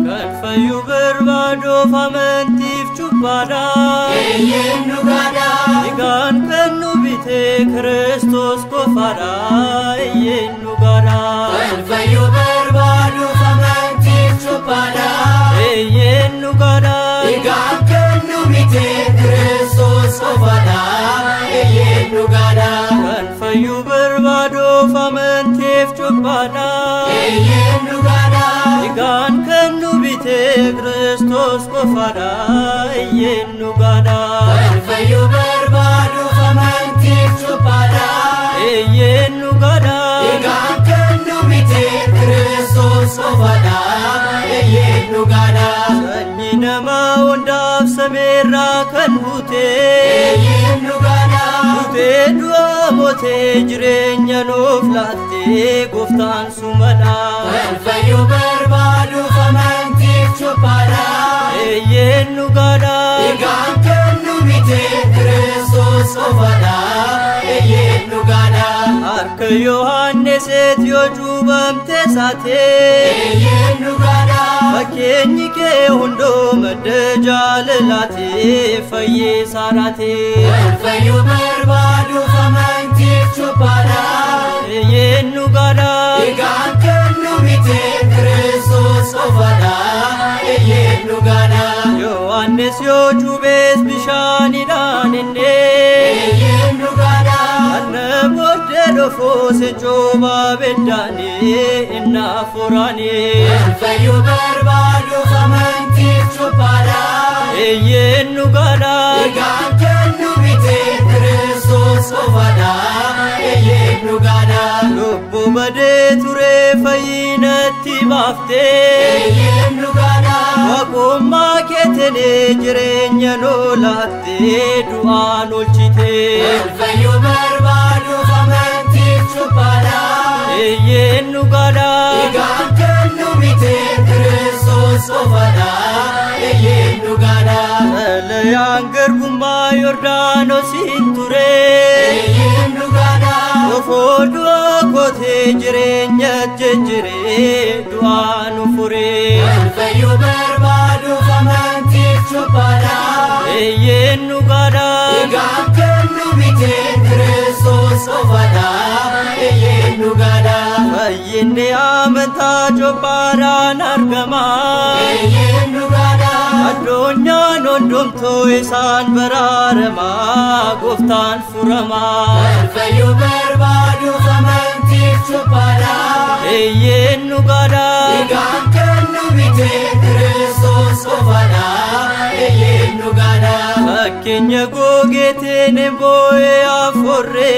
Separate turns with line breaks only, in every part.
Kan fayyu barbaaduuf amantiif cubbaadha.
Eeyyeen dhugaadha.
Dhiigaan kan nu bite Kiristoos qofaadha. Eeyyeen dhugaadha.
Kan fayyu barbaaduuf amantiif cubbaadha.
Eeyyeen dhugaadha.
Dhiigaan kan nu bite Kiristoos qofaadha. Eeyyeen dhugaadha.
Kan fayyu barbaaduuf amantiif cubbaadha.
Eeyyeen dhugaadha.
Dhiigaan kan nu bite Kiristoos qofaadha. Eeyyeen dhugaadha.
Kan fayyu barbaaduuf amantiif cubbaadha.
Eeyyeen dhugaadha.
Dhiigaan kan nu bite Kiristoos qofaadha. Eeyyeen dhugaadha.
Sanyii namaa hundaaf samiirraa kan buute.
Eeyyeen dhugaadha.
Duutee du'a mootee jireenya nuuf laattee gooftaan sumadha.
Kan fayyu barbaaduuf amantiif cubbaadha.
Eeyyeen dhugaadha.
Dhiigaan kan nu bite Kiristoos qofaadha. Eeyyeen dhugaadha.
Harka Yohaanniseet yoo cuubamte saate.
Eeyyeen dhugaadha.
Fakkeenyi kee hunduu madda jaalalaati fayyisaadhaati.
Kan fayyu barbaaduuf amantiif cubbaadha.
Eeyyeen dhugaadha.
Dhiigaan kan nu bite Kiristoos qofaadha. Eeyyeen dhugaadha.
Yohaannis yoo cuuphes bishaanidhaan inni.
Eeyyeen dhugaadha.
Anna booddee dhufuus cuuphaa ibiddaanii inni hafuuraanii.
Kan fayyu barbaaduuf amantiif cubbaadha.
Eeyyeen dhugaadha.
Dhiigaan kan nu bite Kiristoos qofaadha. Eeyyeen dhugaadha.
Lubbuu badee ture fayyinatti baaftee.
Eeyyeen dhugaadha.
Waaqummaa keetiin jireenya nuu laattee du'aan oolchite.
Kan fayyu barbaaduuf amantiif cubbaadha.
Eeyyeen dhugaadha.
Dhiigaan kan nu bite Kiristoos qofaadha. Eeyyeen dhugaadha.
Xalayaan garbummaa Yordaanosiin ture.
Eeyyeen dhugaadha.
Kofoo du'a kootee jireenya jijjiiree du'aa nu fure.
Kan fayyu barbaaduuf amantiif cubbaadha.
Eeyyeen dhugaadha.
Dhiigaan kan nu bite Kiristoos qofaadha. Eeyyeen dhugaadha.
Fayyinni amantaa cubbaadhaan argama.
Eeyyeen dhugaadha.
Addunyaan hundumtuu isaan baraarama gooftaan furama.
Kan fayyu barbaaduuf amantiif cubbaadha.
Eeyyeen dhugaadha.
Dhiigaan kan nu bite Kiristoos qofaadha. Eeyyeen dhugaadha.
Fakkeenya gogeetiin boo'ee hafuurree.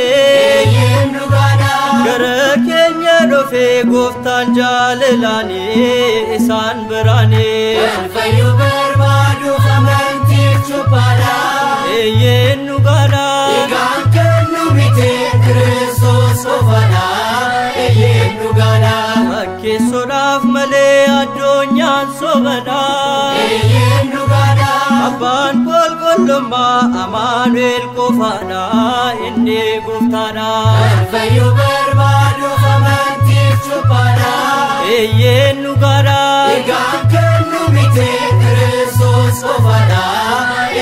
Eeyyeen dhugaadha.
Gara keenya dhufee gooftaan jaalalaanii isaan biraanii.
Kan fayyu barbaaduuf amantiif cubbaadha.
Eeyyeen dhugaadha.
Dhiigaan kan nu bite Kiristoos qofaadha. Eeyyeen dhugaadha.
Fakkeessuudhaaf malee addunyaan sobadha.
Eeyyeen dhugaadha.
Abbaan qulqullummaa Amaanu'el qofaadha inni gooftaadha.
Kan fayyu barbaaduuf amantiif cubbaadha.
Eeyyeen dhugaadha.
Dhiigaan kan nu bite Kiristoos qofaadha.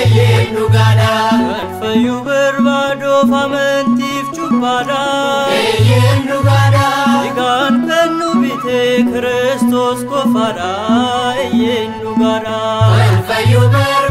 Eeyyeen dhugaadha.
Kan fayyu barbaaduuf amantiif cubbaadha.
Eeyyeen dhugaadha.
Dhiigaan kan nu bite Kiristoos qofaadha. Eeyyeen dhugaadha.
Kan fayyu barbaaduuf